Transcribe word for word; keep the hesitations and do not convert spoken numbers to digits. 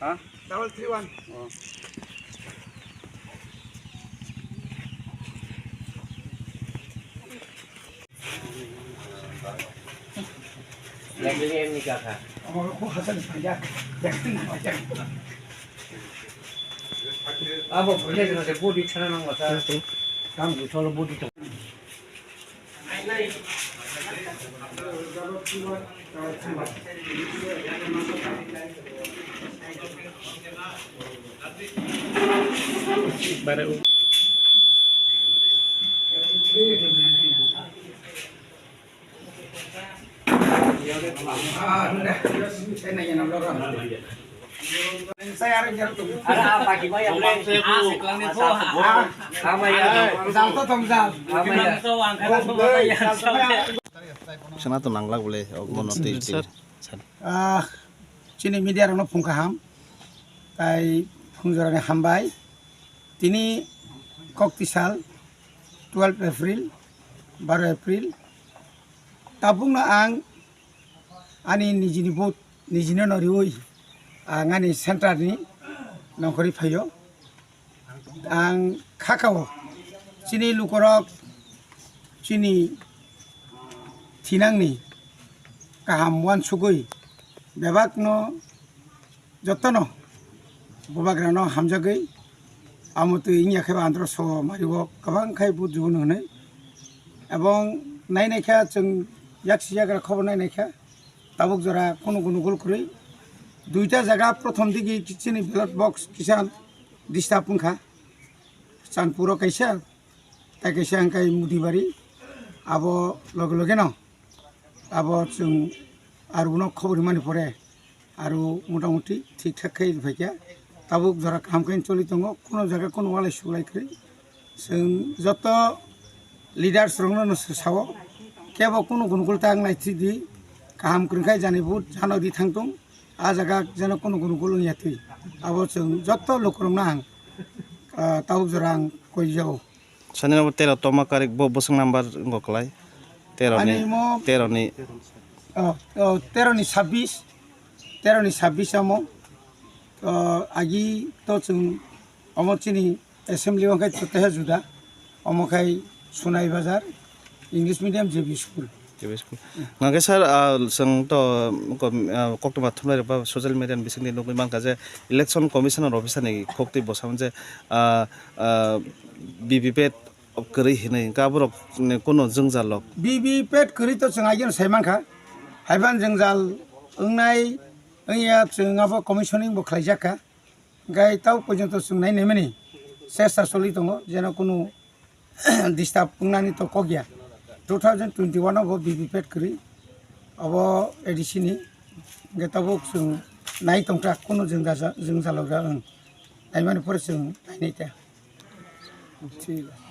Ha? Double three one. Oh. Abo boleh kena se body chana nang masa. Kam tu solo body tu. Sana to nanglak bole, oh, mono twi, twi. Ah, chini media rokno phung kaham, tai phung jorani hambai. Tini kok tisal twelve April, baro April. Tabukno ang ani nijini vote nijino no riwi ang ani center ni nongkhorwi phaio. Ang khakao chini lukorok chini thinangni kaham uansugwi bebakno jotono bubagrano hamjagwi amotwi wngya khe andro so mario kwbang khai vote rwno hwnwi. Ebong nainaikha chwng yaksi yagra khobor nainaikha tabuk jora kunu kunu gol kwrwi duita jaga prothom digi chini ballot box kisa disturb wngkha. Chanpuro kaisa, tai kaisa hwnkhai Mudibari, abo loge loge no abo chwng aruno khobor mani pore aru motamuti thik thak khai phaikha. Tabuk jora kaham khai choli tongo, kuno jaga kuno walai suglai kwrwi. Chwng joto leaders rokno no sao, kebo kuno gunukul ta wng nai thidi, kaham kwrwng khai jani vote jano di thang tong, a jaga jeno kuno gunukul wngya twi. Abo chwng joto lukurokno ang, ah, tabuk jora ang koi jago. Sani number tero toma karik bo bwswk number wngkha kwlai? Tero ni, ani imo tero ni. Oh, oh, tero ni sabbish, tero ni sabbish amo. To agi to chwng omo chini assembly o khe to teha juda. Omo khai Sunai Bazar English Medium J B School. J B School. Hwnkhe sir, ah, chwng to, ah, koktwma thumnairok ba social media ni bisingtwi nugwi mankha je Election Commissioner officer ni koktwi bwsamo je, ah, ah, V V P P kwrwi hinwi hwnkhe aborok ni kuno jwngjal rok. V V P P kwrwi to chwng ageno sai mankha. Haiban jwngjal wngnai wngya chwng abo commissioning bo khlaijakha. Hwnkhe tau porjonto chwng nai naimani chesta choli tongo, jeno kunu disturb wngnani to kok ya. Two thousand twenty-one o bo V V P P kwrwi, obo A D C ni, hwnkhe tabuk chwng nai tongkha, kunu jwngjal, jwngjal rok wng. Naimani pore chwng nainai ta. Thik ase.